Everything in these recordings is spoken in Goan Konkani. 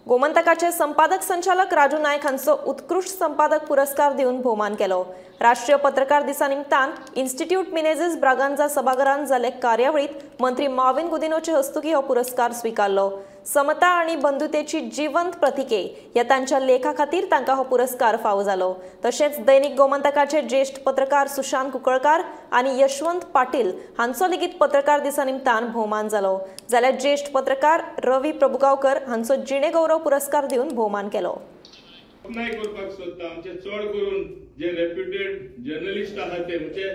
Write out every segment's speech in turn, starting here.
गोमंतकाचे संपादक संचालक राजू नायक हांचो उत्कृश्ट संपादक पुरस्कार दिवन भोवमान केलो. राष्ट्रीय पत्रकार दिसा निमतान इन्स्टिट्यूट मिनेझिस ब्रागांझा सभाघरांत जाल्ले कार्यावळीत मंत्री माविन गुदिनोचे हस्तुकी हो पुरस्कार स्वीकारलो. समता आनी बंधुतेची जिवंत प्रतिके ह्या तांच्या लेखा खातीर तांकां हो पुरस्कार फावो जालो. तशेंच दैनिक गोमंतकाचे ज्येष्ठ पत्रकार सुशांत कुंकळकार आनी यशवंत पाटील हांचो लेगीत पत्रकार दिसा निमतान भोवमान जालो. जाल्यार ज्येष्ठ पत्रकार रवी प्रभुगांवकर हांचो जिणे गौरव पुरस्कार दिवन भोवमान केलो. करपाक सोदता आमचे चड करून जे रेप्युटेड जर्नलिस्ट आहात ते म्हणजे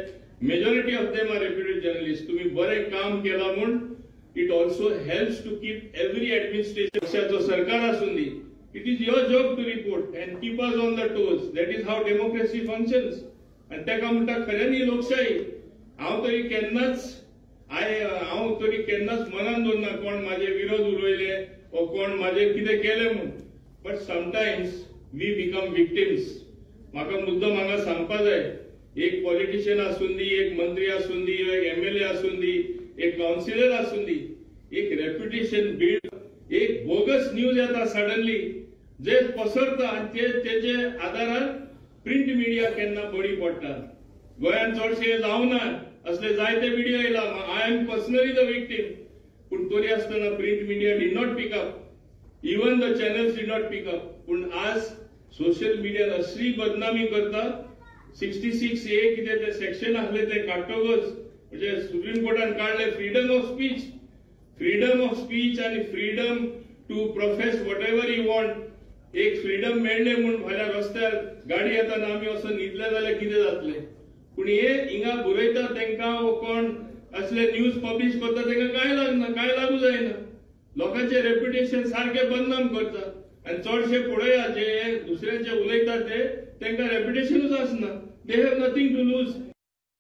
majority of them are reputed journalist. तुम्ही बरें काम केलां म्हूण it also helps to keep every administration पक्षाचो सरकार आसूं दी, it is your job to report and keep us on the toes. That is how democracy functions. आनी ताका म्हणटा खऱ्यांनी लोकशाही. हांव तरी केन्नाच हांव तरी केन्नाच मनान दवरना कोण म्हाजे विरोध उलयले वो कोण म्हाजेर कितें केलें म्हूण. But sometimes we become victims. म्हाका मुद्दम हांगा सांगपा जाय, एक पॉलिटिशियन आसूं दी, एक मंत्री आसूं दी, एक एमएलए आसूं दी, एक कावन्सिलर आसूं दी, एक रेप्युटेशन बिल्ड, एक बोगस न्यूज येता सडनली जे पसरता आनी तेजे आदारान प्रिंट मिडिया केन्ना बळी पडटा. गोंयांत चडशे जावना असले जायते विडियो येयला. I am personally the victim. पूण तरी आसतना print media did not pick up, even the channels did not pick up. पूण आज सोशल मिडियान असली बदनामी करता. 66A कितें ते सेक्शन आसले ते काडटकच म्हणजे सुप्रीम कोर्टान काडले freedom of speech. Freedom of speech आनी freedom to profess whatever you want. एक फ्रीडम मेळ्ळें म्हूण फाल्यां रस्त्यार गाडी येताना आमी असो न्हिदले जाल्यार कितें जातलें? पूण हे हिंगा बरयता तांकां वो कोण असले न्यूज पब्लीश करता तांकां कांय लागना, कांय लागू जायना. लोकांचें रेप्युटेशन सारकें बदनाम करता. आनी चडशे पळया जे दुसऱ्यांचे उलयतात ते तांकां रेप्युटेशनूच आसना. They have nothing to lose.